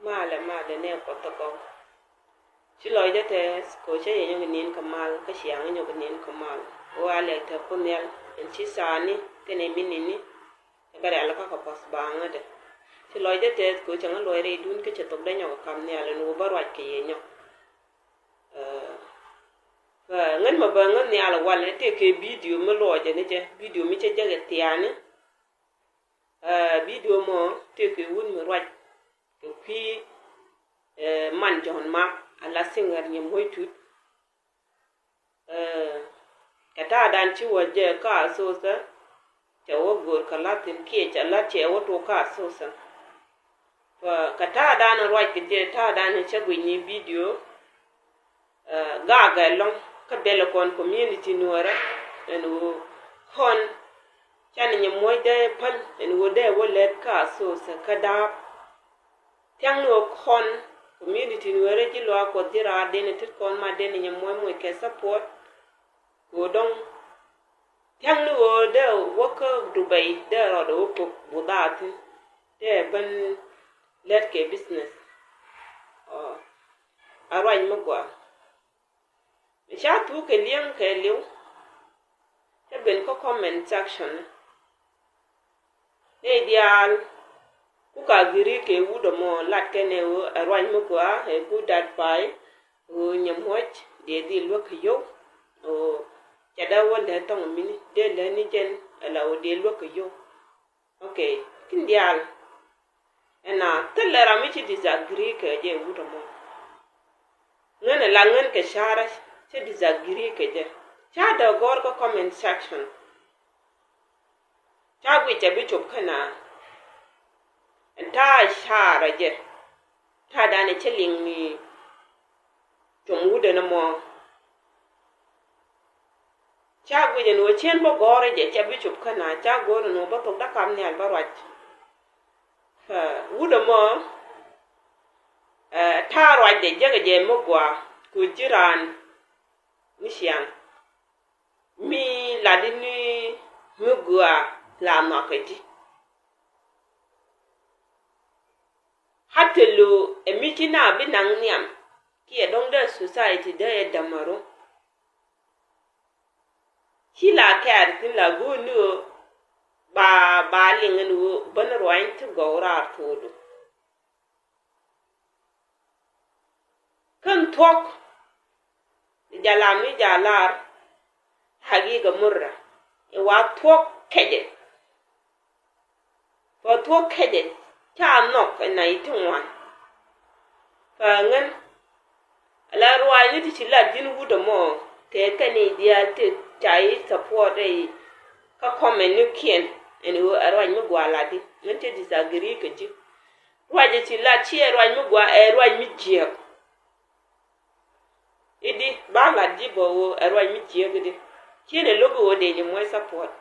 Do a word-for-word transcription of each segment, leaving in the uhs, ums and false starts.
Malɛ, malɛ nɛ Kuɔth ɛ gɔw. Ci lɔcdä tɛth kɛ ɣöö cä yɛ nyɔk inin kɛ mal, kä ciaŋ nyɔk inin kɛ mal. Ɣöö a lɛk te Kuoth Nhial ɛn ci saani kɛnɛ minitni, cɛ bɛ rialikä kɛ puɔ̱th baaŋädɛ. Ci lɔcdä tɛth kɛ ɣöö cɛ ŋä luɔc rɛydun kä cɛ thokdä nyɔk kɛ kam nhial ɛn ɣöö bä ruac kɛ yɛ nyɔk. Ɛ, kä ŋän mɛ bä ŋän nhial walɛ tëë kɛ bidio mi luɔcɛ ni jɛ, bidio mi cä jɛ kɛ thiaani. Ɛ, bidio mɔ tëë kɛ wut mi ruac kɛ kui̱, ɛ, man Jɔ̱ɔ̱n Mak, ala singer Nyɛmuɔ̱c Tut. Ɛ, kɛ ta̱a̱dan ci wä jɛ kä Asosa, cɛ wä go̱o̱r kɛ la̱thi̱n kiɛ cɛ la̱t cɛ wä tok kä Asosa. Kä, kɛ ta̱a̱dan ruac kɛ jɛ, ta̱a̱dan cä guic ni bidio. Ɛ, gakɛ ɛlɔ̱ŋ kä bɛlɛ kɔn community Nuäärä ɛn ɣöö kɔn canɛ Nyɛmuɔ̱c dee päl ɛn ɣöö dee wä lät kä Asosa kä da̱a̱p. Thia̱ŋni ɣöö kɔn community Nuäärä ji̱ luaak Kuɔth ji̱ raar denɛ tet kɔn ma denɛ Nyɛmuɔ̱c moc kɛ support. Kɛ ɣöö dɔ̱ŋ thia̱ŋni ɣöö dee wä kä Dubai dee rɔɔdɛ wä kök budhaa thi̱n, dee ben lät kɛ business. Ɔ, a ruac mi gɔaa. Mi ca thuk kɛ li̱eŋ kɛɛliw, cä ben kä comment section ni. Nɛy diaal ku ka giri kɛ wut ɛmɔ lat kɛn ɛ ɣöö ɛ ruac mi gɔaa, ɛ good advice, ɣöö Nyɛmuɔ̱c dee dhil luäk kɛ yio̱w. Ɣöö ca dee wä lät thɔŋ mini dee lät ni jɛn ala ɣöö dee luäk kɛ yio̱w. Okay, kin diaal. Ɛn a thilɛ ram mi ci disagree kɛ jɛ wut ɛmɔ. Ŋän ɛ la ŋän kɛ ca̱rä ci disagree kɛ jɛ. Ca dee gɔ̱r kä comment section. Ca guic cɛ bi cop kä na. Ɛn ta̱a̱ ca̱rä jɛ. Ta̱a̱ danɛ cä liŋ ni com wut ɛn ɛmɔ. Ca guic ɛn ɣöö cien bä gɔ̱rä jɛ, ca bi cop kä na, ca go̱r ɛn ɣöö bä thok däkam nhial bä ruac. Ɛ, wut ɛmɔ, ɛ, ta̱a̱ ruacdɛ jekɛ jɛ mi gɔaa, ku ji̱ raan mi ciaŋ. Mi lat ini mi gɔaa la nhɔakɛ ji̱. Hata lo ɛ mi ci na bi naŋ nhiam kiɛ dɔ̱ŋ dee society dee ɛ dämä ro. Ci la kɛɛr thi̱n la go̱o̱r ni ɣöö ba, ba liŋ ɛn ɣöö bä ni ruany ti gɔw raar thuɔɔdu. Kän thuɔ̱k jɛ lam ni jɛ a lar hagiga murra. I̱ wa thuɔ̱k kecɛ. Kɛ thuɔ̱k kecɛ ca nhɔk ɛ nɛy ti ŋuan. Kɛ ŋän ala ruaacni ti ci lat ji̱n wut ɛmɔ kɛ kɛn i̱ diaal ti ca i̱ support ɛ i̱ kä comment ni kiɛn ɛn ɣöö ɛ ruac mi gɔaa latdi. Ŋän cɛ disagree kɛ ji̱. Ruac ɛ ci lat ciɛ ruac mi gɔaa, ɛ ruac mi jiääk. I̱di ba lat ji̱ bä ɣöö ɛ ruac mi jiääk i̱di. Ciɛ nɛ lo̱k ɣöö dee Nyɛmuɔ̱c support.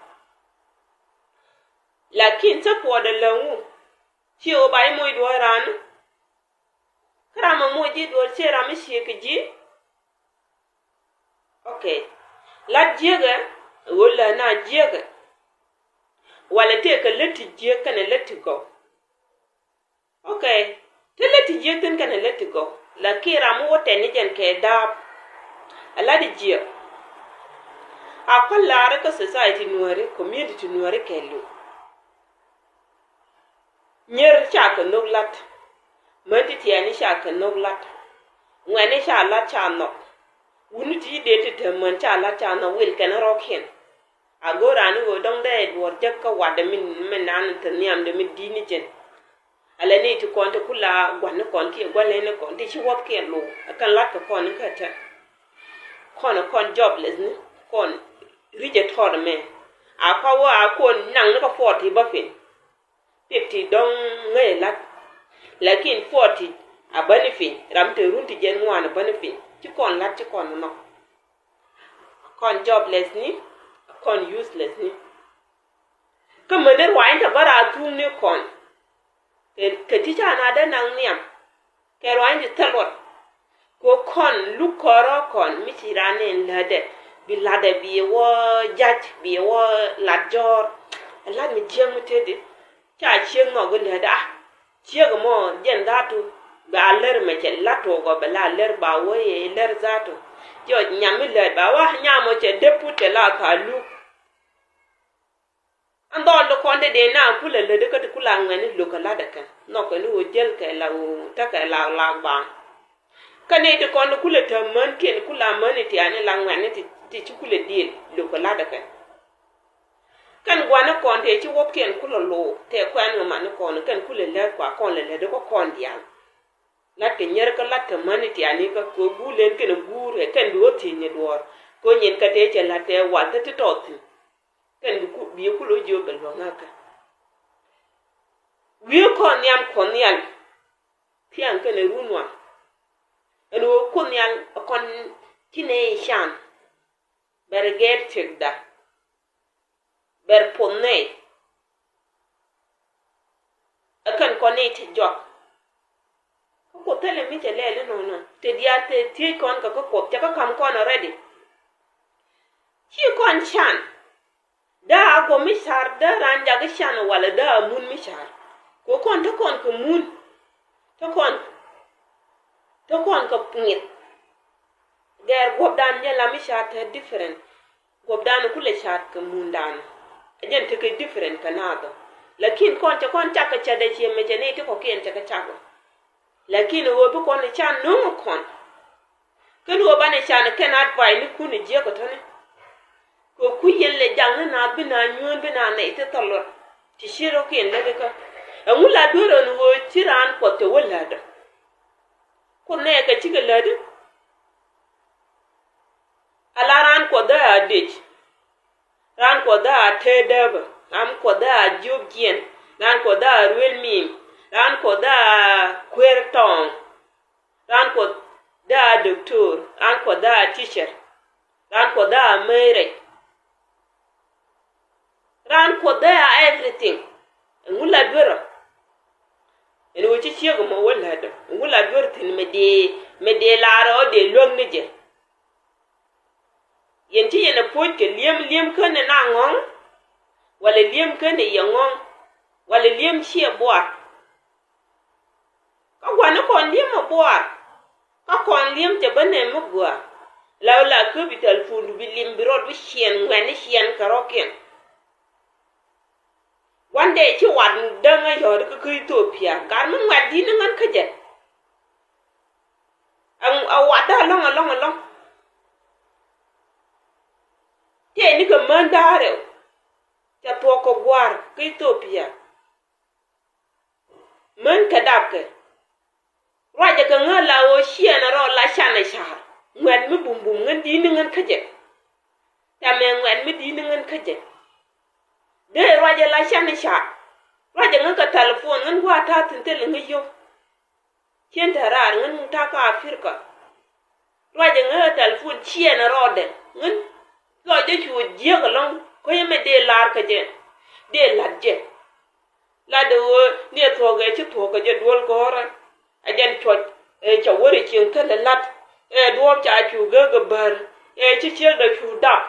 Lakin support ɛ läŋu. Ciɛ ɣöö ba i̱ moc duɔ̱ɔ̱c raan. Kä ram ɛ moc ji̱ duɔ̱ɔ̱r ciɛ ram mi ciek kɛ ji̱. Okay. Lat jiäkɛ ɣöö lät na jiäkɛ. Walɛ tëëkɛ lät ti jiäk kɛnɛ lät ti gɔw. Okay. Te lät ti jiäk thi̱n kɛnɛ lät ti gɔw. Lakin ram mi wä tɛn ni jɛn kɛ da̱a̱p. A lat jiäk. A kɔn laarä kä society Nuääri, community Nuääri kɛɛliw. Nyier ca kɛ nhök lat. Män ti tiɛɛni ca kɛ nhök lat. Ŋuɛ̈tni ca lat ca nhɔk. Wutni ti dee ti te män ca lat ca nhɔk wil kɛn rɔ̱kiɛn. A go̱o̱r raan i̱ ɣöö dɔ̱ŋ dee duɔ̱ɔ̱r jek kä watdɛ min, min naan te nhiamdɛ min di̱t ni jɛn. Ala ni ti kɔn ti kula gua̱n ni kɔn kiɛ gua̱n leny ni kɔn ti ci wäth kiɛ lo̱w. Ɛ kɛn lat kɛ kɔn ni kä tɛn. Kɔn ɛ kɔn jobless ni kɔn ri̱c ɛ tɔɔt ɛmɛ. A kua wä a kɔn naŋ ni kä forty bä piny. Fifty dɔ̱ŋ ŋäc ɛ la̱t. Lakin forty a bäni piny, ram te run ti jiɛn ŋuan a bäni piny. Ci kɔn la̱t, ci kɔn nɔk. Kɔn jobless ni, kɔn useless ni. Kä mäni ruaacni te bä raa thuŋni kɔn. Kɛ, kɛ ti ca na dee naŋ nhiam. Kɛ ruaacni ti thil luɔt. Kɛ kɔn luk kɔrɔ kɔn mi ci ran ni lätdɛ. Bi lätdɛ bi wä jac, bi wä lat jɔr. Lat mi jiäk mi tëëdi. Ca ciek nhɔk i̱ lätdɛ a. Ciek mɔ jɛn dhatu. Ba lär mɛ cɛ la tuɔɔk ɔ bɛ la lär ba wee yɛ lär dhatu. Jɔc nyam mi lät ba wa nyam ɔ cɛ dee put cɛ la thaa luk. An dhɔl ti kɔn ti dee na kulɛ lätdi kä ti kula ŋuɛ̈tni lo̱k kɛ la̱tdɛ kɛn nhɔkɛ ni ɣöö jäl kɛ la ɣöö tekɛ la laak baaŋ. Kä nɛy ti kɔn ti kulɛ täm män kiɛn kula män itiani la ŋuɛ̈tni ti, ti ci kulɛ diël lo̱k kɛ la̱tdɛ kɛn. Kɛn gua̱ni kɔn tëë ci wuɔ̱thkiɛn kulɛ lo̱o̱k tëë kuɛn ɣä mani kɔn kɛn kulɛ lät kua kɔn lɛ lätdi kä kɔn diaal. La̱t kɛ nyär kä la̱t kɛ män itiani kä kɛ guul len kɛn guur ɛ kɛn bi wä thiec ni duɔ̱ɔ̱r. Kɛ nyin kä tëë cɛ la̱t tëë wal tä ti tɔɔth thi̱n. Kɛn bi ku, bi ku lo̱c jiök bɛ luäŋ akä. Wi̱i̱ kɔn nhiam Kuɔth Nhial. Thia̱a̱ŋ kɛnɛ run wan. Ɛn ɣöö Kuoth Nhial ɛ kɔn ci nɛy can. Bɛr gɛɛr thiekda. Bɛr puɔth nɛy. Ɛ kɛn kɔn ni ti jɔak. Kä Kuoth thilɛ mi cɛ lɛl inɔnɔ. Te diaal te thiec kɔn kɛ kä Kuoth cɛ kä ka̱m kɔn already. Ci kɔn can. Dee a guɔ mi car, dee raan jakä can walɛ dee a mun mi car. Kɛ kɔn te kɔn kɛ mun. Te kɔn, te kɔn kɛ ŋi̱th. Gɛɛr guɔ̱pdan jɛ la mi car te different. Guɔ̱pdan kulɛ car kɛ mundan. Ɛ jɛn tekɛ different kɛ naath ɔ. Lakin kɔn cɛ kɔn cak kɛ cɛ dee ciɛ mɛ cɛ ni ti kɔkiɛn cɛ kɛ cak ɔ. Lakin ɣöö bi kɔn i̱ can no̱o̱ŋ kɔn. Kä ni ɣöö banɛ can kɛn advice ni kun i̱ jiäk ɔ täni. Kɛ ku yɛn lɛ jak ni naath bi naath nyuɔ̱ɔ̱n bi naath nɛy ti thɔl luɔt. Ti ci rɔ̱kiɛn lätdi kä. Ɛŋu la duer ɣän ɣöö ci raan Kuɔth te wä lätdä. Kuoth nɛɛkɛ cikɛ lätdi. Ala raan Kuɔth dee a dec. Raan Kuɔth dee a tëë dääpä. Raan Kuɔth dee a jiöp jiɛn. Raan Kuɔth dee a ruël miim. Raan Kuɔth dee a kuëër tɔɔŋ. Raan Kuɔth dee a doctor. Raan Kuɔth dee a teacher. Raan Kuɔth dee a mëë rɛc. Raan Kuɔth dee a everything. Ɛŋu la duerä. Ɛn ɣöö ci ciek ɛmɔ wä lätdä. Ɛŋu la duer thi̱n mɛ dee, mɛ dee laarä ɔ dee luäk ni jɛ. Yɛn ci yɛn ɛ puɔ̱c kɛ li̱em, li̱em känɛ na ŋɔ̱ŋ. Walɛ li̱em känɛ yɛ ŋɔ̱ŋ. Walɛ li̱em ciɛ buar. Kä gua̱ni kɔn li̱em ɛ buar. Kä kɔn li̱em cɛ bä nɛm mi gɔaa. La la käp i̱ tɛlpundu bi li̱em bi rɔɔd bi ciɛn ŋuɛ̈tni ciɛn kɛ rɔ̱kiɛn. Gua̱n dee ci wat däŋ ɛ yɔ̱ɔ̱t kä kä Ithiopia gat mi ŋuɛ̈t di̱t ni ŋän kä jɛ. Ɛ, ɛ watdä ɛlɔ̱ŋ ɛlɔ̱ŋ ɛlɔ̱ŋ. Tëë nikɛ män da̱a̱r rɛw. Cɛ thuɔ̱k kɛ gua̱a̱r kä Ithiopia. Män kɛ dapkɛ. Ruacɛ kɛ ŋäl la ɣöö ciɛɛnɛ rɔ la canɛ ca̱r. Ŋuɛ̈t mi bumbum ŋän di̱t ni ŋän kä jɛ. Tɛmɛ ŋuɛ̈t mi di̱t ni ŋän kä jɛ. Dee ruacɛ la canɛ ca̱r. Ruacɛ ŋän kɛ telephone ŋän gua̱a̱r ta̱a̱ thi̱n thilɛ ŋäc yio̱w. Cien te raar ŋän ta̱a̱ kä Africa. Ruacɛ ŋän kɛ telephone ciɛɛnɛ rɔɔdɛ ŋän. Lɔcdɛ cu jiäk ɛlɔ̱ŋ kä yemɛ dee la̱r kä jɛ. Dee la̱t jɛ. Latdɛ ɣöö ni ɛ thuɔ̱k ɛ ci thuɔ̱k kɛ jɛ duel gɔ̱rä. Ɛ jɛn cuɔc ɛ cɛ wä ri cieŋ thilɛ la̱t. Ɛ duɔ̱ɔ̱p ca cu gek ɛ bär. Ɛ ci ciekdɛ cu dap.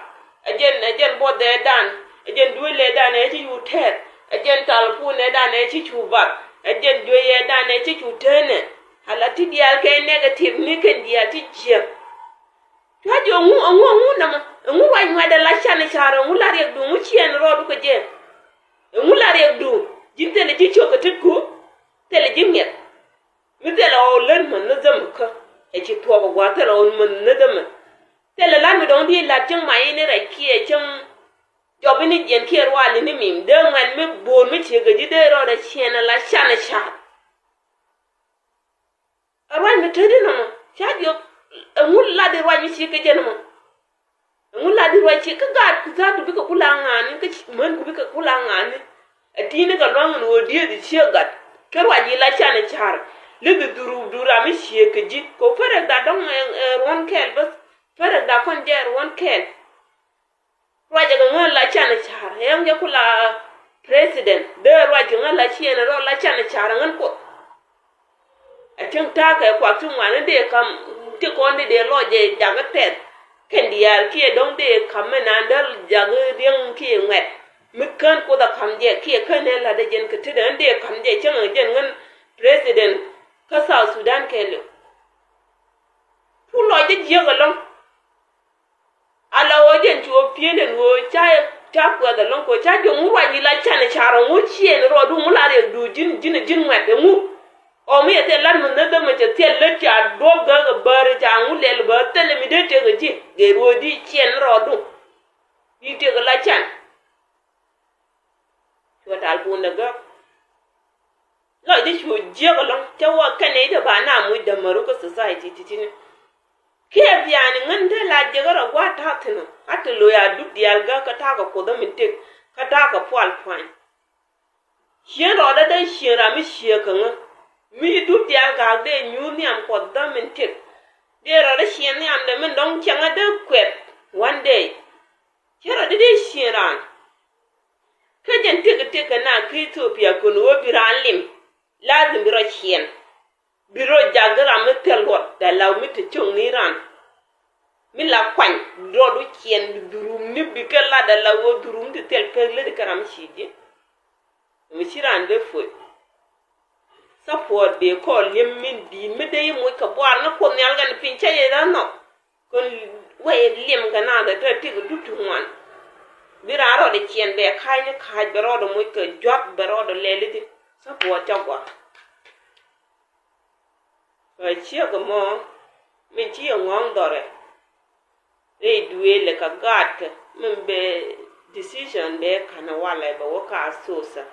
Ɛ jɛn, ɛ jɛn buɔth ɛ dan. Ɛ jɛn duel ɛ dan ɛ ci cu tɛth. Ɛ jɛn talpun ɛ dan ɛ ci cu bath. Ɛ jɛn juey ɛ dan ɛ ci cu teenɛ. Ala ti diaal kɛ negative ni kɛn diaal ti jiäk. Cua̱ jɛ ɛŋu, ɛŋu, ɛŋu nɛmɔ, ɛŋu ruac ŋuɛ̈tdɛ la canɛ ca̱r, ɛŋu la riɛkdu, ɛŋu ciɛɛn rɔɔdu kɛ jɛ. Ɛŋu la riɛkdu, ji̱n thilɛ ji̱ ciök kɛ tetku, thilɛ ji̱ ŋiɛth. Mi thilɛ ɣɔw lät män ni dhämɛ kä, ɛ ci thuɔɔk ɛ gua̱a̱th thilɛ ɣɔw män ni dhämɛ. Thilɛ la̱t mi dɔ̱ŋ di la̱t cäŋ mac in rɛc kiɛ cäŋ jɔp in jiɛn kiɛ rual in mim, dee ŋuɛ̈t mi bo̱o̱r mi ciek kɛ ji̱ dee rɔɔdɛ ciɛɛn ɛ la canɛ ca̱r. Ɛ ruac mi te di nɔmɔ ca diɔk. Ɛŋu lat di ruac mi ci kɛ jɛ nɔmɔ. Ɛŋu lat di ruac ci kä gaat ku dhatu bikɛ ku la ŋa̱a̱ni kä män ku bikɛ ku la ŋa̱a̱ni. Ɛ ti̱i̱ni kɛ lua̱ŋ ni ɣöö dieth i̱ ciɛ gat kä ruac i̱ la canɛ ca̱r. Li bi dhuruk duram i̱ ciek kɛ ji̱ kɛ pärɛk da dɔ̱ŋ ɛ ruɔ̱n kɛɛl bäth. Pärɛk da kɔn jɛ ruɔ̱n kɛɛl. Ruacɛ kɛ ŋän la canɛ ca̱r ɛn jɛ ku la president dee ruac kɛ ŋän la ciɛn rɔ la canɛ ca̱r ŋän kuoth. Ɛ cäŋ ta̱a̱ kɛ kuak ti ŋuan in dee kam ti kɔn di dee lɔc jɛ jakä tɛth. Kɛn diaal kiɛ dɔ̱ŋ dee kam mi naan däl jakä riäŋ kiɛ ŋuɛt mi kän kuoth a kam jɛ kiɛ kän in la dee jɛn kɛ tetdɛ in dee kam jɛ cäŋ jɛn ŋän president. kä South Sudan kɛɛliw. Cu lɔcdä jiäk ɛlɔ̱ŋ. Ala ɣöö jɛn cu ɣä pi̱e̱n ɛn ɣöö ca, ca kuɛth ɛlɔ̱ŋ kɛ ɣöö ca jiök ŋu ruac i̱ la can ɛ car ɛŋu ciɛɛn rɔɔdu ŋu la riɛkdu ji̱n, ji̱n, ji̱n ŋuɛ̈t ɛŋu. Ɔ mi cɛ thil lat mi nhäthä mi cɛ thil lät ca duɔ̱p gäk ɛ bäär ca ŋu lɛl bä thilɛ mi dee tëk ɛ ji̱ gɛ ruɔ̱ɔ̱cdi ciɛɛn rɔɔdu. Bi tëk ɛ la can. Cuɛ tal puundɛ gäk. Lɔcdä cu jiäk ɛlɔ̱ŋ cä wä kɛn nɛy ti ba na muc dämäru kä society ti̱ti̱ni. Kiɛ biani ŋän te la jiäk rɔ gua̱a̱th ta̱a̱ thi̱n ɔ a te lo̱c a dup diaal gäk kä ta̱a̱ kɛ Kuoth ɛ min tëk kä ta̱a̱ kɛ pual pua̱ny. Ciën rɔɔdä dee ciën ram mi cië kä ŋä mi ci dup diaal gak dee nyuuth nhiam Kuɔth däm min tëk. Dee rɔɔdä ciën nhiam dee min dɔ̱ŋ cäŋä dee kuɛth one day. Ciën rɔɔdä dee ciën raan. Kä jɛn tëk tëk kɛ na kä Ethiopia kɔn ɣöö bi raan lim. Lazim bi rɔ ciɛn. Bi rɔ jak di ram mi thil luɔt dee la mi te cio̱ŋ ni ran. Mi la kuany rɔɔdu ciɛn bi dhurumni bikɛ lat dee la ɣöö dhurumni ti thil pek lätdi kä ram mi ci ji̱. Mi ci ran dee puɔc. Support dee kɔn li̱em min di̱i̱t mi dee i̱ moc kɛ buar ni Kuoth Nhial kɛn piny cä yɛ dee nhɔk. Kɔn wee li̱em kɛ naath ɛ te tik dup ti ŋuan. Bi raan rɔɔdɛ ciɛn bɛ ka̱a̱c ni ka̱a̱c bɛ rɔɔdɛ moc kɛ juath bɛ rɔɔdɛ lɛl i̱di. Support cä gɔaa. Ɛ ciek ɛmɔ min ci yɛ ŋɔ̱ɔ̱ŋ dhɔrɛ. Rɛy duëël ɛ kɛ gaatkɛ min bɛ decision bɛ ka̱n ɛ walɛ bɛ wä ka sosa.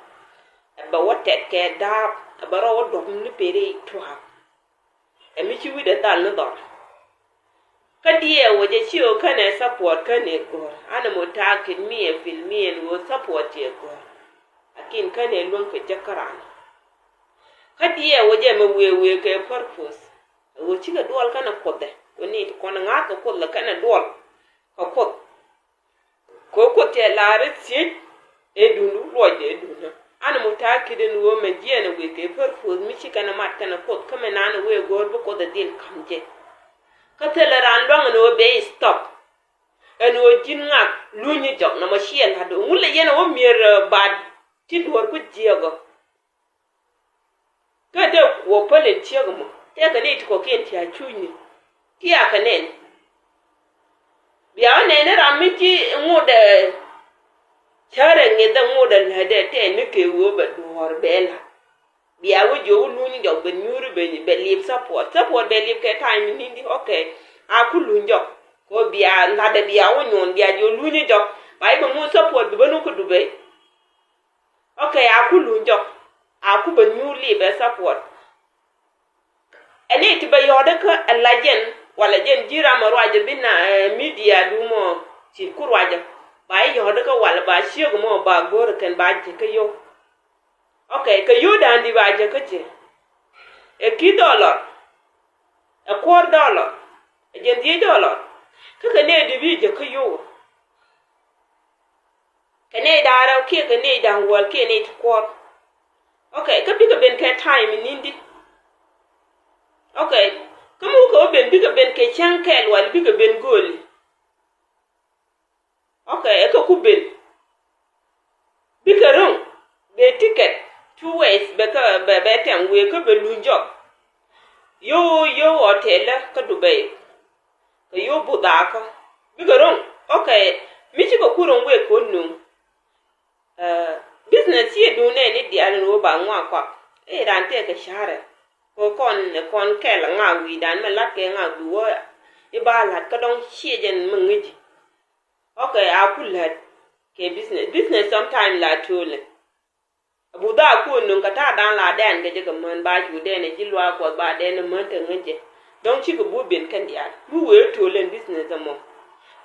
Ɛ bɛ wä tɛt kɛ da̱a̱p ɛ bɛ rɔ wä duɔ̱p ni pee rɛy tuaak. Ɛ mi ci wi̱cdɛ dhal ni dhɔr. Kä diɛɛk wä jɛ ci ɣöö känɛ support känɛ go̱r. An ɛmɔ ta̱a̱ kit mi ɛ pil mi ɛn ɣöö support cɛ go̱r. Lakin känɛ luäŋ kɛ jek kä raan. Kä diɛɛk wä jɛ mɛ wëë wëë kɛ purpose. Ɛ ɣöö cikɛ duɔl känɛ Kuoth ɛ ɣöö ni ti kɔn ŋa̱a̱th kɛ Kuoth lɛ känɛ duɔl kɛ Kuoth. Kɛ ɣöö Kuoth cɛ la̱r i̱ thiec ɛ duŋdu luɔcdɛ ɛ duŋdä. An ɛmɔ ta̱a̱ kit ɛn ɣöö mɛ jiɛɛn ɛ wëë kɛ purpose mi ci kɛn ɛ mat kɛnɛ Kuoth kä mɛ naan ɛ wëë go̱o̱r bi Kuoth ɛ dhil ka̱m jɛ. Kä thilɛ raan lua̱ŋ ɛn ɣöö bɛ i̱ stop. Ɛn ɣöö ji̱n ŋak luny i̱ jɔk nɔmɔ ciɛ la̱t ɣöö ŋun lɛ yɛn ɛ wä mi̱er ɛ baat ti duɔ̱ɔ̱r ku jiɛɛk ɔ. Kä dee kuɔ päl in ciek mɔ tëëkɛ ni ti kɔ̱kiɛn ti a cucni. Ti a kɛ nɛn. Bia wä nɛn ni ram mi ci ŋot ɛ cärɛ ŋeth ɛ ŋot ɛ lätdɛ tɛɛn ni kɛ ɣöö bɛ duɔ̱ɔ̱r bɛ la̱t. Bia wä jiök wä luny jɔk bɛ nyuuri bɛ, bɛ liep support. Support bɛ liep kɛ time ni di, okay. A ku luny jɔk. Kɛ bia latdɛ bia wä nyuɔn bia jiök luny jɔk. Ba i̱ bɛ ŋot support bi bä nu kä Dubai. Okay, a ku luny jɔk. A ku bɛ nyuur liep bɛ support. Ɛn i̱ ti bɛ yɔ̱ɔ̱dä kä ɛ la jɛn, walɛ jɛn ji̱ ram ɛ ruacɛ bi na, eh, media du mɔ ci ku ruacɛ. Ba i̱ yɔ̱ɔ̱dä kä walɛ ba ciek mɔ ba go̱o̱r kɛn ba jɛ kä yio̱w. Okay, kɛ yio̱w da̱a̱n di ba jɛ kä jɛ. Ɛ ki̱i̱t dɔlɔr. Ɛ kuɔ̱r dɔlɔr. Ɛ jɛn dhieec dɔlɔr. Kä kɛ nɛy di bi jɛ kä yio̱w. Kɛ nɛy da̱a̱n rɛw kiɛ kɛ nɛy da̱a̱n wäl kiɛ nɛy ti kuɔ̱r. Okay, kä bikɛ ben kɛ time in ni̱n di. Okay, kä mi wukɛ wä ben bikɛ ben kɛ cäŋ kɛɛl wal bikɛ ben gööli. Okay, ɛ kɛ ku ben. Bikɛ ro̱ŋ bɛ ticket two ways bɛ kä bɛ, bɛ tɛm wëë kä bɛ luny jɔk. Yio̱w, yio̱w hotel kä Dubai. Kɛ yio̱w budhakä. Bikɛ ro̱ŋ. Okay, mi cikɛ ku ro̱ŋ wëë kɛ wä nuŋ. Eh, business ciɛ duŋ nɛɛni diaal in wä ba ŋuak kuak. Ɛ ran tëëkɛ ca̱rɛ. Kɛ kɔn, kɔn kɛl ŋaak wi̱i̱dan mɛ la̱t kɛ ŋaak bi wä i̱ ba la̱t kä dɔ̱ŋ ciɛ jɛn mɛ ŋäci. Okay, a ku lät kɛ business. Business sometime la tuɔlɛ. A bu dhaa kuɔn nuŋ kɛ ta̱a̱ da̱a̱n la dɛn kɛ jɛ kɛ män ba cu dɛn ɛ ji̱ luaak Kuɔth ba dɛn ɛ män te ŋäcɛ. Dɔ̱ŋ cikɛ bu ben kɛn diaal. Mi wee tuɔlɛ business ɛmɔ.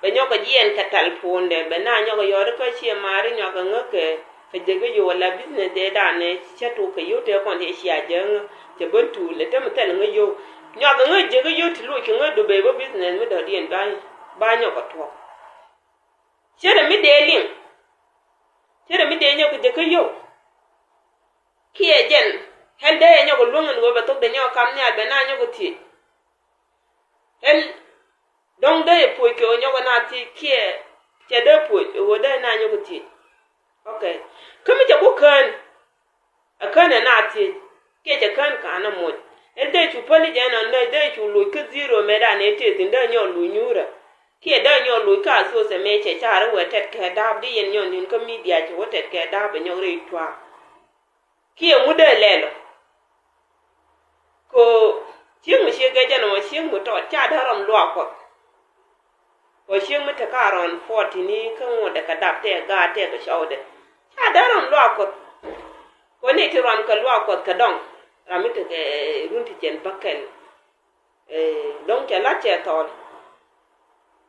Bɛ nyɔk kɛ jiɛn kɛ tɛl puundɛ bɛ na nyɔk kɛ yɔ̱ɔ̱t kä ciɛ maari nyɔk kɛ ŋäk kɛ kɛ jɛ kɛ yio̱w ala business dee da̱a̱n ɛ cä tok kɛ yio̱w tëë kɔn tëë cia jɛ ŋäk cɛ ben tuɔlɛ te mi thɛl ŋäc yio̱w. Nyɔk kɛ ŋäc jɛ kɛ yio̱w ti loc kɛ ŋäc Dubai bä business mi dɔ̱diɛn ba, ba nyɔk kɛ tuɔk. Cärɛ mi dee liŋ. Cärɛ mi dee nyɔk kɛ jɛ kä yio̱w. Kiɛ jɛn ɣän dee yɛ nyɔk kɛ luäŋ ɛn ɣöö bɛ thok dee nyɔk kam nhial bɛ na nyɔk kɛ thiec. Ɣän dɔ̱ŋ dee yɛ puɔc kɛ ɣöö nyɔk kɛ na thiec kiɛ cɛ dee puɔc ɛ ɣöö dee na nyɔk kɛ thiec. Okay. Kä mi cɛ ku kään. Ɛ kän ɛ na thiec kiɛ cɛ kän ka̱n ɛ moc. Ɛn dee cu päli jɛ nɔn nɛy dee cu loc kä zero mëë dan ëë tëë thi̱n dee nyɔk loc nyuurä. Kiɛ dee nyɔk loc kä a thosɛ mëë cɛ carɛ wee tɛt kɛ da̱a̱p di yɛn nyɔk ni̱n kä midia cɛ wee tɛt kɛ da̱a̱p ɛ nyɔk rɛy tuaak. Kiɛ ŋut dee lɛl ɔ. Ko cieŋ mi ciek gɛ jɛn ɔ cieŋ mi tɔt ca dee rɔm luaak Kuɔth. Kɔ cieŋ mi te ka rɔn forty ni kä ŋuɔ̱t dɛ kɛ dap tɛk gaat tɛk kɛ cɔwdɛ. Ca dee rɔn luaak Kuɔth. Kɔ ni ti rɔn kɛ luaak Kuɔth kɛ dɔŋ. Ram mi te kɛ run ti cɛn bäkɛl. Dɔŋ cɛ lat cɛ thɔɔl.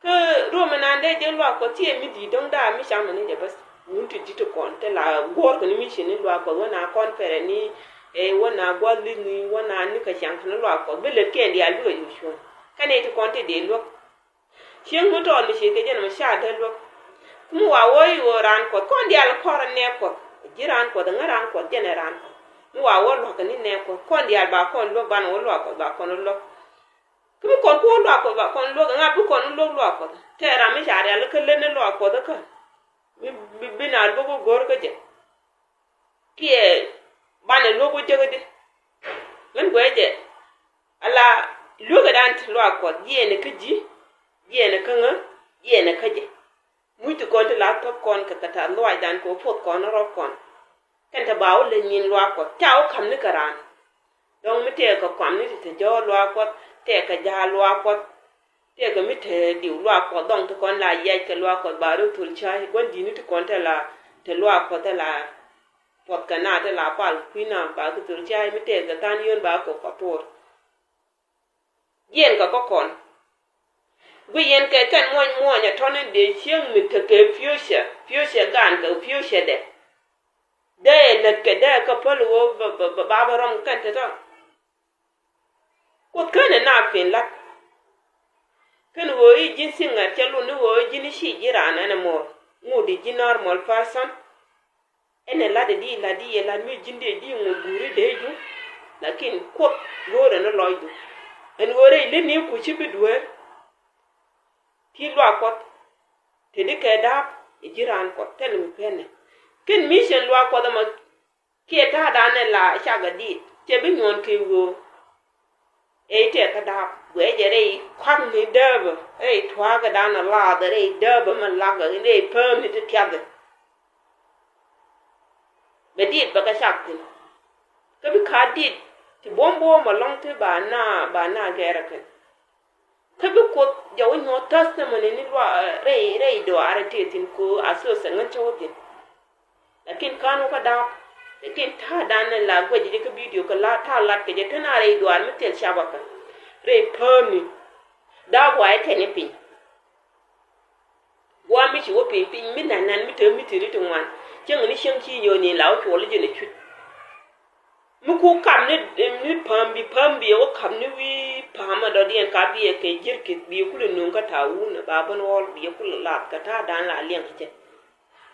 Kä ruɔm mi naan dee jek luaak Kuɔth ciɛ mi di̱i̱t dɔŋ daa mi cam ni jɛ bäth. Wun ti di̱t ti kɔn te la guɔ̱ɔ̱r kɛ ni mi ci ni luaak Kuɔth wä na kɔn pɛrɛ ni. Wä na gua̱th li̱th ni wä na ni kɛ cam kɛ ni luaak Kuɔth bi lät kɛn diaal bikɛ yur cuɔ̱n. Kɛn i̱ ti kɔn ti dee luäk. Cieŋ mi tɔɔl mi ciek kɛ jɛn mɛ ca dee luäk. Kä mi wa wä i̱ ɣöö raan Kuɔth kɔn diaal kɔrɛ nɛɛk Kuɔth. Ji̱ raan Kuɔth ŋä raan Kuɔth jɛn ɛ raan Kuɔth. Mi wa wä luakä ni nɛɛk Kuɔth kɔn diaal ba kɔn luäk banɛ wä luaak Kuɔth ba kɔn luäk. Kä mi kɔn ku wä luaak Kuɔth ba kɔn luäk ɛŋa bi kɔn luäk luaak Kuɔth. Tɛ ram mi ca rial kä lät ni luaak Kuɔth kä. Bi, bi, bi na luäk wä go̱r kä jɛ. Kiɛ banɛ luäk wä jäkädi. Min guɛcɛ ala luäkädan ti luaak Kuɔth jiɛɛnɛ kä ji̱, jiɛɛnɛ kä ŋä, jiɛɛnɛ kä jɛ. Muc ti kɔn ti la thop kɔn kɛ kɛ tath luaacdan kɛ wä puɔth kɔn rɔk kɔn. Kɛn te ba wä leny nyin luaak Kuɔth ca wä ka̱m ni kɛ raan. Dɔ̱ŋ mi tëëkɛ kɔam ni ti te jɔ̱ɔ̱r luaak Kuɔth, tëëkɛ ja̱a̱l luaak Kuɔth. Tëëkɛ mi te diw luaak Kuɔth dɔ̱ŋ ti kɔn la yiac kɛ luaak Kuɔth ba rɔ thol cay gua̱n di̱t ni ti kɔn te la te luaak Kuɔth te la puɔth kɛ na te la pal kui̱ na ba kɛ thol cay mi tëëkɛ than yön ba kɛ kɔ thor. Jiɛn kɛ kä kɔn. Guic yɛn kɛ kɛn muɔny muɔny a tɔ̱ni dee cieŋ mi tekɛ future, future gan kɛ future dɛ. Dee lät kɛ dee kä päl ɣöö ba ba ba ba rɔm kɛn te tɔ. Kuoth känɛ na fin lat. Kän ɣöö i̱ ji̱n siŋ ŋa̱t cɛ lun ni ɣöö ji̱n i̱ ci ji̱ raan ɛn ɛ mɔɔr ŋut i̱ ji̱ normal person. Ɛn ɛ lat ɛ di lat di yɛ lat mi ji̱n di ɛ di ŋu guuri dee ju. Lakin Kuoth go̱o̱rɛ ni lɔcdu. Ɛn ɣöö rɛy lät ni ku ci bi dueer. Ti luaak Kuɔth te di kɛ da̱a̱p ɛ ji̱ raan Kuɔth tɛl mi pɛnɛ. Kɛn mission luaak Kuɔth ɛmɔ kiɛ ta̱a̱dan ɛ la cakɛ diit cɛ bi nyuɔn kɛ ɣöö. Ëë tëë kä da̱a̱p guɛcɛ rɛy kua̱kni dääpä rɛy tua̱a̱kädan a laath rɛy dääpä mɛ lakä rɛy päämni ti tiathɛ. Bɛ diit bɛ kɛ cak thi̱n. Kä bi ka̱a̱t diit ti buɔ̱m buɔ̱ɔ̱m ɛlɔ̱ŋ ti ba na ba na gɛrɛ kɛn. Kä bi Kuoth jɛ wä nyuɔ̱th testimony ni luaak rɛy rɛy dɔaarɛ tëë thi̱n ko̱ a thosɛ ŋän cä wä thi̱n. Lakin ka̱n wä kä da̱a̱p. Lakin ta̱a̱dan ni la guɛc jɛ kä bidio kɛ la ta̱a̱ lat kɛ jɛ te na rɛy duaar mi thil cabä kɛ rɛy päämni. Da̱a̱p wa ɛ tɛn i̱ piny. Gua̱a̱ mi ci wä piny piny mi nan nan mi te mi te ri ti ŋuan. Cäŋ ni cäŋ ci nyɔɔni la wä cuɔl jɛ ni cuc. Mi ku kap ni ni pa̱a̱m bi pa̱a̱m bi wä kap ni wi̱i̱ pa̱a̱m a dɔ̱diɛn ka bi ɛ kɛ ji̱r kith bi kulɛ nuŋ kä ta̱a̱ wun ba bän ɣɔl bi kulɛ lath kɛ ta̱a̱ da̱a̱n la liɛŋ kɛ jɛ.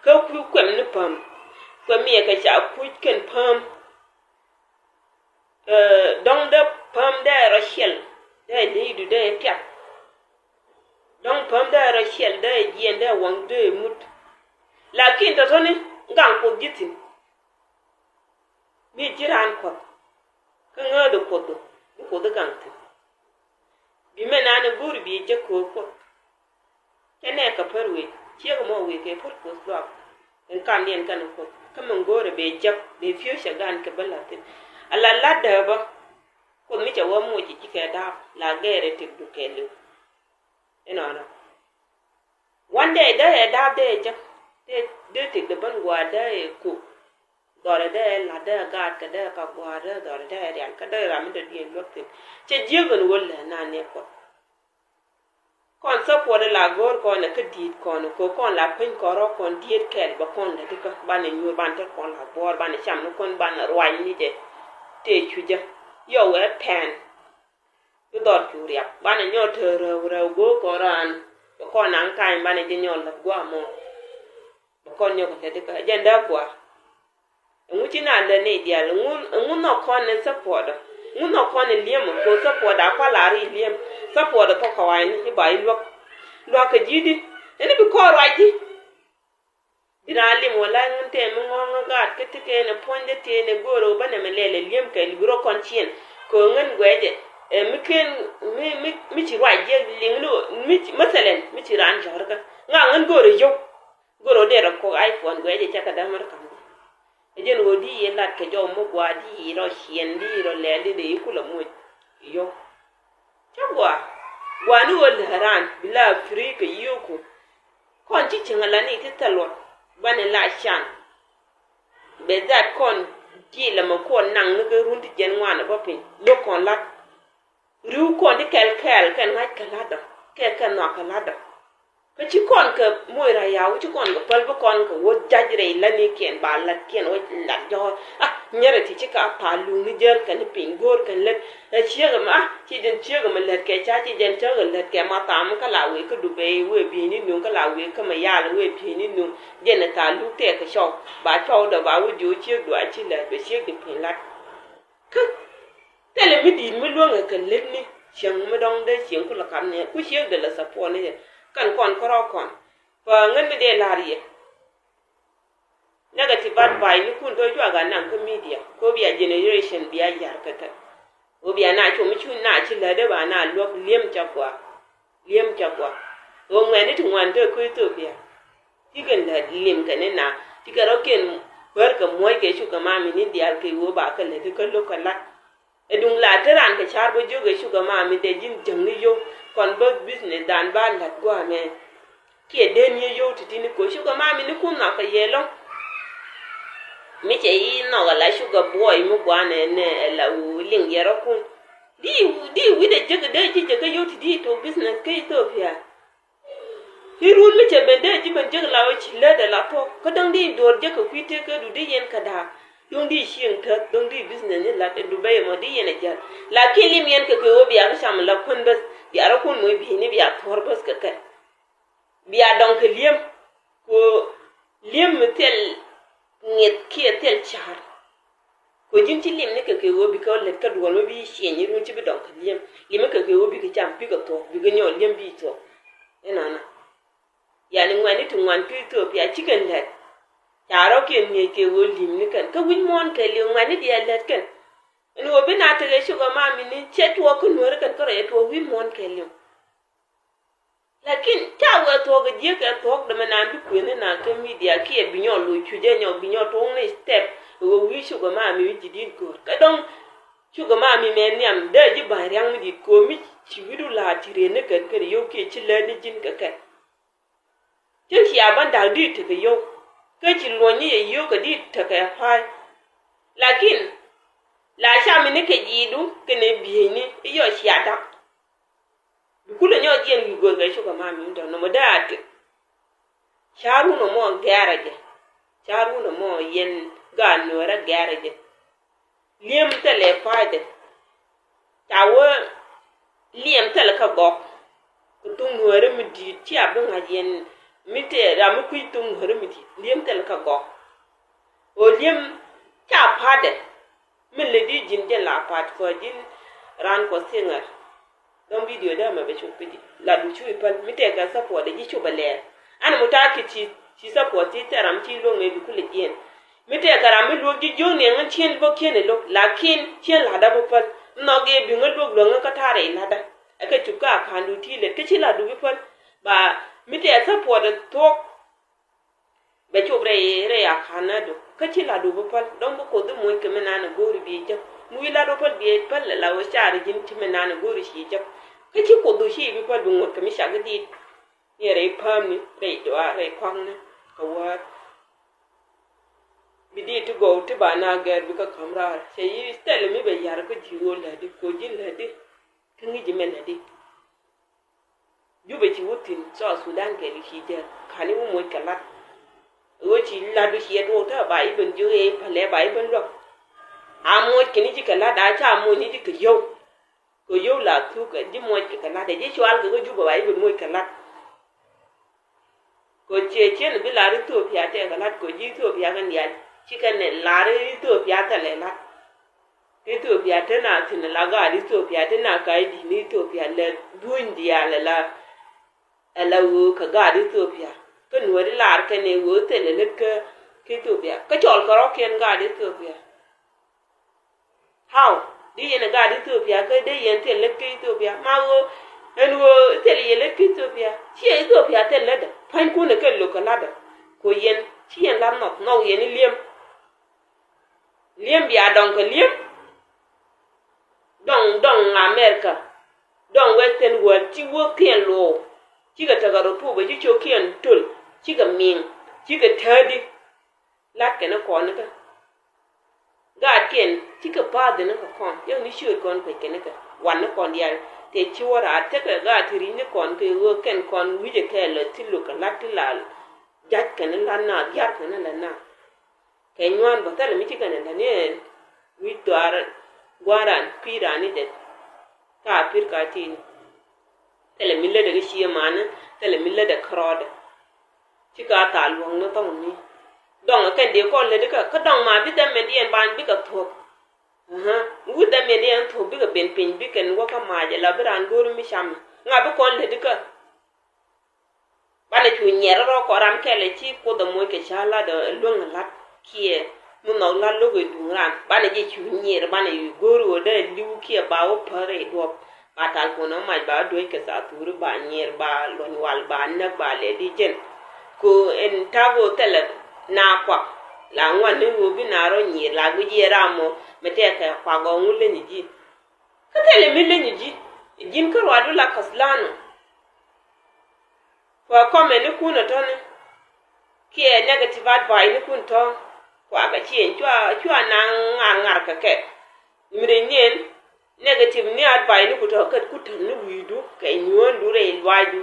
Kä kui̱ kuɛm ni pa̱a̱m kuɛm mi ɛ kɛ ca kuc kɛn pa̱a̱m. Ɛ dɔ̱ŋ dee pa̱a̱m dee rɔ ciɛl dee li̱i̱du dee piath. Dɔ̱ŋ pa̱a̱m dee rɔ ciɛl dee jiɛn dee waŋ dee mut. Lakin tɔ̱tɔ̱ni gaŋ Kuoth ji̱ thi̱n. Mi ji̱ raan Kuɔth kä ŋääth ɛ Kuoth ɔ bi Kuoth i̱ gaŋ thi̱n. Bi mɛ naan i̱ go̱o̱ri bi jek köör Kuoth. Cɛ nɛɛkɛ pär wec ciek ɛmɔ wec kɛ pär Kuoth luaak. Kɛn kamdiɛn kɛn Kuoth kä min go̱o̱rɛ bɛ jek bɛ future gan kɛ bä la̱thi̱n. Ala la̱t dääpä Kuoth mi cɛ wä moc ji̱ kɛ da̱a̱p la gɛɛrɛ tëkdu kɛɛliw. Inɔnɔ. Wan dee dee ɛ da̱a̱p dee ɛ jek dee dee tëkdɛ bän gua̱a̱r dee ɛ kuk. Dhɔrɛ dee ɛ la̱t dee ɛ gaatkɛ dee ɛ ka gua̱a̱r dee dhɔrɛ dee ɛ rial kä dee ram mi dee duëën luäk thi̱n. Cɛ jiäk ɛn wä lɛ naan ni Kuɔth. Kɔn support la go̱o̱r kɔn kä di̱i̱t kɔn ko kɔn la piny kɔn rɔ kɔn diet kɛl bɛ kɔn lɛ dikä banɛ nyuur banɛ te kɔn la buɔɔr banɛ cam ni kɔn banɛ ruac ni jɛ. Tëë cucä yɔ wee pɛn. Bi dhɔr cu riap banɛ nyɔɔt te rɛw rɛw go̱o̱r kɔn raan bɛ kɔn naŋ kany banɛ jɛ nyɔɔt lät gua̱a̱ mɔ. Bɛ kɔn nyɔk lɛ dikä jɛn dee gua̱a̱. Ɛŋu ci na lät ni diaal? Ɛŋu, ɛŋu nhɔk kɔn ni support? Ɛŋu nhɔk kɔn ni liɛm? Ko support a kual a ri liɛm. Support a thok kawai ni i̱ ba i̱ luäk. Luäk kɛ ji̱ di. Ɛn i̱ bi kɔn ruac di. Bi na liɛm wala ŋun tɛm mi ŋɔŋ gaat kä ti kɛn ɛ puɔ̱ny dee tëë ni go̱o̱r ɛ wä bä nɛmɛ lɛl ɛ liɛm kɛ libi rɔ kɔn ciɛn. Kɛ ɣöö ŋän guɛcɛ, ɛ, mi ken, mi, mi, mi ci ruac jiɛk liŋ ni ɣöö, mi ci, mɛthɛlɛn, mi ci raan jɔ̱ɔ̱rkä. Ŋa ŋän go̱o̱rɛ yio̱w, go̱o̱rɛ ɣöö dee rɔ kɔk iPhone guɛcɛ cɛ kɛ dämär ka̱m. Ɛ jɛn ɣöö di yɛ lat kɛ jɔw mi gɔaa, di yɛ rɔ ciɛn, di yɛ rɔ lɛɛl, di dee yi kulɛ moc yio̱w. Cä gɔaa, gɔaa ni ɣöö lät raan bi la free kɛ yio̱wku. Kɔn ci cieŋ ala ni ti thil luɔt banɛ la can. Bɛ that kɔn ji̱ lɛ mɛ kɔn naŋ ni kɛ run ti jɛn ŋuan ɛ bä piny lo̱k kɔn lat. Ri̱w kɔn ti kɛl kɛɛl kɛn ŋa̱c kɛ latdɔ kɛ kɛn nhɔak kɛ latdɔ. Kä ci kɔn kɛ moc raya wä ci kɔn kɛ päl bi kɔn kɛ wä jac rɛy lätnikiɛn ba lätkiɛn wä lat jɔ̱ɔ̱r. Ah, nyɛrɛ ti ci ka pa̱a̱l luŋni jäl kɛn piny go̱o̱r kɛn lät. Ɛ ciek ɛmɛ, ah, ci jɛn ciek ɛmɛ lät kɛ ca ci jɛn cäk ɛ lät kɛ ma thaam kä la wëë kä Dubai wëë bieyni nuŋ kä la wëë kä Mayal wëë bieyni nuŋ. Jɛn ɛ thaal luk tɛɛk kɛ cɔw ba cɔw dɔ ba wä jiö ciek duac ci lät bɛ ciek di piny lat. Kä thilɛ mi di̱i̱t mi luäŋɛ kɛ lätni cieŋ mi dɔ̱ŋ dee cieŋ kulɛ kap ni ku ciek dee lɛ support ni jɛ. Kɛn kɔn kärɔ̱ kɔn. Pä ŋän mi dee la̱r yɛ. Negative advice ni kun tɔ juak a naŋ kä media. Ko bia generation bia yar kɛ kɛ. Ko bia na com mi cu na ci lätdä ba na luäk li̱em ca gɔaa. Li̱em ca gɔaa. Ɣöö ŋuɛ̈tni ti ŋuan te kä Ethiopia. Ti kɛn lät li̱em kɛn ni na ti kɛ rɔ kiɛn bär kɛ muɔ̱c kɛ cukɛ mami ni diaal kɛ ɣöö ba kɛ lät kä lo̱k kɛ lat. Ɛ duŋ la te raan kɛ car bä jiök ɛ cukɛ mami dee ji̱n jäŋni yio̱w kɔn bä business dan ba lät gua̱a̱mɛ. Kiɛ den yio̱w ti̱ti̱ni kɛ cukɛ mami ni kun nhɔakɛ yɛ lɔ̱ŋ. Mi cɛ yi nhɔk ala cukɛ buɔy mi gua̱a̱nɛ nɛ ɛ la wu liŋ yɛ rɔ kun. Di di wi̱dɛ jek dee ji̱ jek kä yio̱w ti di tok business kä Ethiopia. I̱ run mi cɛ ben dee ji̱ ben jek la wä ci lät ɛ la thuɔ̱k kä däŋ di duɔ̱ɔ̱r jek kɛ kui̱ tëk kä du di yɛn kɛ da̱a̱k. Däŋ di cieŋ täth däŋ di business ni lat ɛ Dubai ɛmɔ di yɛn ɛ jäl. Lakin li̱em yɛn kɛ kɛ ɣöö bia kä cam ɛ la kuän bäth bia rɔ kun mɔ i̱ bi̱i̱ni bia thuɔ̱r bäth kɛ kɛ. Bia dɔŋ kɛ li̱em kɛ ɣöö li̱em mi thil ŋi̱eth kiɛ thil ca̱r. Kɛ ji̱n ci li̱em ni kɛ kɛ ɣöö bikɛ lät kä duɔ̱ɔ̱r mi bi ciɛny i̱ run ci bi dɔŋ kɛ li̱em. Li̱em kɛ kɛ ɣöö bikɛ cam bikɛ thuɔ̱k bikɛ nyɔk li̱em bi thuɔ̱k. Inɔnɔ. Yani ŋuɛ̈tni ti ŋuan kä Ethiopia cikɛn lät. Ca rɔ̱kiɛn ŋi̱eec kɛ ɣöö li̱em ni kɛn kä wi̱c muɔ̱ɔ̱n kɛ li̱em ŋuɛ̈tni diaal lät kɛn. Ɛn ɣöö bi na tekɛ cukɛ mami ni cɛ tuɔɔk kä nuääri kɛn kä rɔ yɛ tuɔɔk wi̱c muɔ̱ɔ̱n kɛ li̱em. Lakin ca wee thuɔ̱k ɛ jiäk ɛ thuɔ̱k dämɛ naan bi kuëni naan kä media kiɛ bi nyɔk loc cuc ɛ nyɔk bi nyɔk tuɔ̱ŋ ni step. Ɛ ɣöö wi̱i̱ cukɛ mami wi̱i̱ ji̱ di̱t go̱o̱r kä dɔ̱ŋ. Cukɛ mami mɛ nhiam dee ji̱ ba̱ny ria̱ŋ mi di̱t ko̱o̱m mi ci wi̱du la̱a̱t ti rëë ni kɛn kɛn yio̱w kiɛ ci lät ni ji̱n kɛ kɛn. Cä cia ban da̱k di̱t tekɛ yio̱w kä ci luɔ̱ny ni yɛ yio̱w kɛ di̱t tekɛ pa̱a̱c. Lakin la cam mi ni kɛ ji̱i̱du kɛnɛ bieyni i̱ yɔ cia da̱k. Bi kulɛ nyɔk jiɛn wi̱i̱ go̱o̱r kɛ cukɛ mami mi dɔ̱ŋ nɔmɔ dee a tëk. Ca̱r wun ɛmɔ gɛ̈rɛ jɛ. Ca̱r wun ɛmɔ yɛn gaat nuäärä gɛ̈rɛ jɛ. Li̱em thilɛ pa̱a̱cdɛ. Ca wee li̱em thilɛ kä gɔk. Kɛ thuŋ nuäärä mi di̱i̱t cia bi ŋa̱c yɛn mi tëë ram mi kui̱ thuŋ nuäärä mi di̱i̱t li̱em thilɛ kä gɔk. Ɣöö li̱em ca pa̱a̱tdɛ. Min lɛ di ji̱n jɛn la pa̱a̱t kɔ ji̱n raan kɔ thiŋär. Dɔ̱ŋ video dee mɛ bɛ cop kä ji̱ la du cu i̱ päl mi tɛkɛ support dee ji̱ cop ɛ lɛɛr. Ɛn mutaakid ci ci support ti thɛr ram ci luäŋ mëë bi kulɛ jiɛn. Mi tɛkɛ ram mi luäk ji̱ jiökni ɛŋä cien bä kiɛn ɛ lo̱k lakin cien la̱tdä bä päl. Nhɔk yɛ bi ŋä luäk luäŋä kä ta̱rɛ i̱ la̱tdä. Ɛ kɛ cup kä a ka̱n du ti lɛt kä ci la̱t du bi päl. Ba mi tɛkɛ support ɛ thuɔ̱k. Bɛ cop rɛy rɛy a ka̱n nä du kä ci la̱t du bä päl dɔ̱ŋ bä koth i̱ moc kɛ mi naan ɛ go̱o̱ri bi jek. Mi wi̱i̱ la̱t du päl bi päl la wä car ji̱n ci mi naan ɛ go̱o̱ri ci jek. Kä ci koth du ci bi päl bi ŋuɔ̱t kɛ mi cak i̱ di̱i̱t. Ni rɛy päämni rɛy duaar rɛy kɔaŋni kɛ wäär. Bi diit ti gɔw ti ba na gɛr bi kä ka̱m raar cɛ yi thɛl mi bɛ yar kä ji̱ ɣöö lätdi ko̱ ji̱n lätdi. Kä ŋi̱ci mɛ lätdi. Jupɛ ci wä thi̱n South Sudan kɛ lu ci jɛ ka̱n i̱ wä moc kɛ lat. Ɣöö ci lat du ci yɛ tuɔɔk te ba i̱ ben jiök i̱ pälɛ ba i̱ ben luäk. A moc kɛ ni ji̱ kɛ lat a ca moc ni ji̱ kɛ yio̱w. Kɛ yio̱w la thuk kɛ ji̱ moc kɛ kɛ lat ɛ ji̱ cual kɛ kä Jupɛ ba i̱ ben moc kɛ lat. Kɛ ciɛ ciɛn bi lar Ethiopia tɛk kɛ lat kɛ ji̱ Ethiopia kɛn diaal ci kɛn ɛ lar Ethiopia thɛlɛ lat. Ethiopia te na thi̱n la gaat Ethiopia te na ka̱c di̱t ni Ethiopia lɛ duny diaal ɛ la ɛ la ɣöö kɛ gaat Ethiopia. Kä nuääri lar kɛn ɛ ɣöö thilɛ lät kä Ethiopia kä cɔl kɛ rɔ̱kiɛn gaat Ethiopia. How? Di yɛn ɛ gaat Ithiopia kä dee yɛn thil lät kä Ithiopia. Ma ɣöö ɛn ɣöö thil yɛ lät kä Ithiopia, ciɛ Ithiopia thil lätdä. Pua̱nykun ɛ kɛn lo̱k kɛ la̱tdä. Kɛ yɛn ci yɛn la̱t nhɔk, nhɔk yɛn i̱ li̱em. Li̱em bia dɔŋ kɛ li̱em. Dɔŋ, dɔŋ America, dɔŋ Western world, ci wäkiɛn luɔ̱ɔ̱k, cikɛ tekɛ rɔ tuɔɔk bɛ ci cio̱kiɛn töl, cikɛ mi̱i̱ŋ, cikɛ täädi. La̱t kɛn ni kɔn nikä. Gaatkiɛn cikɛ pa̱a̱th ni kɛ kɔn, yɛn ni ciööt kɔn kuec kɛn nikä. Wan ni kɔn diaal, tëë ci wä raar tekɛ gaat ti ri̱c ni kɔn kɛ ɣöö kɛn kɔn wi̱cɛ kɛɛl lɔ ti lo̱k kɛ la̱t ti la ja̱c kɛn ni la̱t naath, diaar kɛn ni la̱t naath. Kɛ nyuan bä thilɛ mi ci kɛn ɛ lätni ɛ wi̱c dhɔaar gua̱a̱r raan kui̱ raan ni det. Ka pir ka tin. Thilɛ mi lätdɛ kä cie mani, thilɛ mi lätdɛ kärɔɔdɛ. Ci ka thaal luɔ̱ŋ ni thɔŋ ni. Dɔŋ ɛ kɛn dee kɔn lätdi kä, kä dɔŋ ma bi dhɛmɛndiɛn ban bikɛ thuɔ̱k. Ähä. Wi̱i̱ dhɛmɛndiɛn thuɔ̱k bikɛ ben piny, bikɛn wä kä mac ɛ la bi raan go̱o̱ri mi cam. Ŋa bi kɔn lätdi kä? Banɛ cu nyiɛr rɔ kɔ ram kɛl ɛ ci Kuoth ɛ moc kɛ ca lat ɛ luäŋ ɛ lat kiɛ mi nhɔk lat lo̱k ɛ duŋ ran. Banɛ jɛ cu nyiɛr, banɛ cu go̱o̱r ɣöö dee li̱w kiɛ ba wä päär rɛy duɔ̱p. Ba tal puɔ̱n ɛ mac ba wä duec kɛ thaa thuri ba nyiɛr ba luɔ̱ny wal ba näk ba lɛ di jɛn. Ko ɛn ta̱a̱ ɣöö thilɛ na kuak la ŋuan ni ɣöö bi na rɔ nyiɛr la guic yɛ ram mɔ mɛ tɛkɛ kuak ɣɔw ŋu leny ji̱. Kä thilɛ mi leny ji̱ ji̱n kä ruacdu la kaslanu. Kua comment ni kun ɛ tɔni kiɛ negative advice ni kun tɔ. Kua kɛ ciëny cua, cua naŋ ŋar ŋar kɛ kɛ. Miri nyin negative ni advice ni ku tɔ kɛ ku tɔn ni wi̱i̱du kɛ nyuɔ̱ɔ̱ndu rɛy luacdu.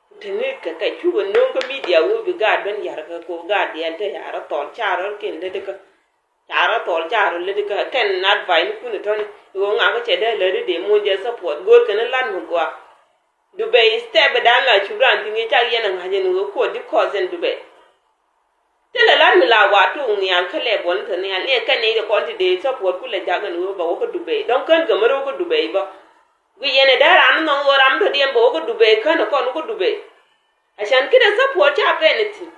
Ku tɔn ni kɛ kɛ cukɛ no̱o̱ŋ kä media wä bi gaat ben yar kɛ ko gaat diɛn te yar thɔl ca rɔr ken te dikä. Ca rɔ thɔɔl ca rɔ lät kä kɛn advice ni kun tɔni. Ɣöö ŋakä cɛ dee lät di muɔ̱n jɛ support go̱o̱r kɛn lat mi gɔaa. Dubai step dan la cup ran thi̱n i̱ cak yɛn a ŋa̱c ɛn ɣöö kuɔt di kɔs ɛn Dubai. Thilɛ lat mi la wa tok nhial kä lɛ buɔl ni thil nhial ni ɛn kɛn nɛy ti kɔn ti dee support kulɛ jak ɛn ɣöö ba wä kä Dubai dɔ̱ŋ kän kɛ mär wä kä Dubai bä. Gui yɛn ɛ dee ram mi nhɔŋ ɣöö ram mi tɔ̱diɛn bä wä kä Dubai kän ɛ kɔn wä kä Dubai. A can kidɛ support ca pɛn ɛ thi̱n.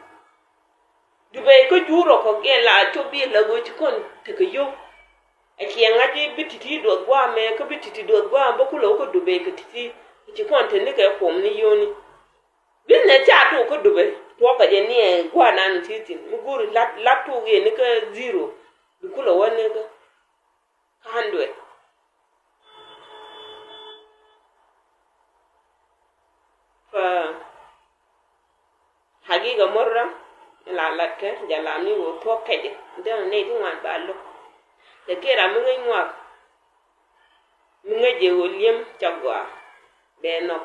Dubai kä jur rɔ kɔk yɛn la cop bi la ɣöö ci kɔn tekɛ yio̱w. A ciɛ ŋa̱c bi ti̱ti̱ duɔth gua̱a̱mɛ kä bi ti̱ti̱ duɔth gua̱a̱mɛ bä kulɛ wä kä Dubai kɛ ti̱ti̱. Ci kɔn te ni kɛ kuɔm ni yio̱wni. Business ca tok kä Dubai tuɔɔkɛ jɛ ni ɛ gua̱a̱r nan ti thi̱n mi go̱o̱ri lat, lat tok yɛ ni kä zero. Bi kulɛ wä ni kä, kä hundred. Fa Hagiga murra in la latkɛ jɛ lam ni wä thuɔ̱k kɛcɛ. Dee nɛy ti ŋuan ba lo̱k. Lɛ kiɛ ram mi ŋäc ŋuak mi ŋäc jɛ wä li̱em ca gɔaa. Bɛ nhɔk.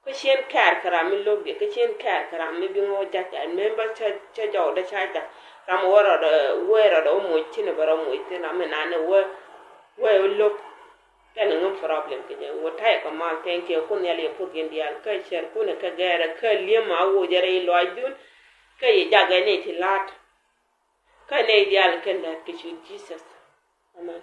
Kä cien kɛɛr kɛ ram mi lo̱k jɛ, kä cien kɛɛr kɛ ram mi bi ŋɔk jac a member ca, ca jɔw dee ca jac. Ram wä rɔdɛ wee rɔdɛ wä moc thin bɛ rɔ moc thin ram mi nanɛ wee, wee wä lo̱k. Kɛn ŋäm problem kɛ jɛ wä ta̱yɛ kɛ mal thank you kun nhial yɛ puɔth yɛn diaal kä cɛr kun kä gɛɛrɛ kä li̱em a wä jɛ rɛy luac dun. Kä yɛ jak ɛ nɛy ti la̱t. Kä nɛy diaal kɛn la̱t kɛ cu Jesus. Amen.